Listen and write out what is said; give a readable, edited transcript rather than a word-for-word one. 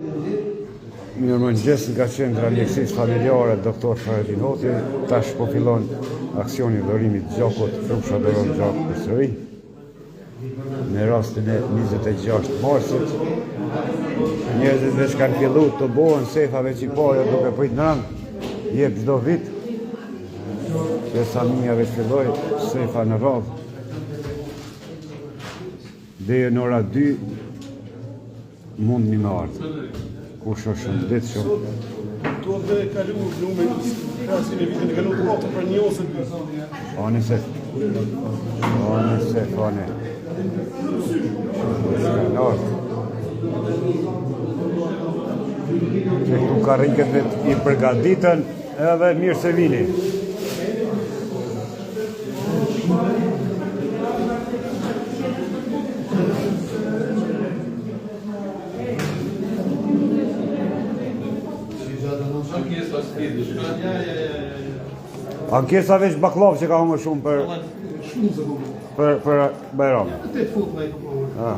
Mirëmëngjes nga qendra e mjekësisë familjare Doktor Fahredin Hoti, tash po fillon aksioni i dhurimit të gjakut, Frupsha dhuron gjak përsëri. Me rastin e 26 marsit, njerëzit veç kanë fillu të bohen sefa veç i pajo duke prit në rang, jep çdo vit, pjesa mija veç filloi, sefa në radhë, deri në ora 2, Mundni me ardhë. Kush është shëndetshëm. Duhet dhe kalu numrin krahasim e vitin e kalu të paktën për një ose dy. Ani se. Ani se, ani. Kanë ardhë. Që këtu karriket vetë i përgatitën edhe mirë se vini. Ankesa veç bakllavë që ka hongër shumë për për për Bajram. Ah, ah.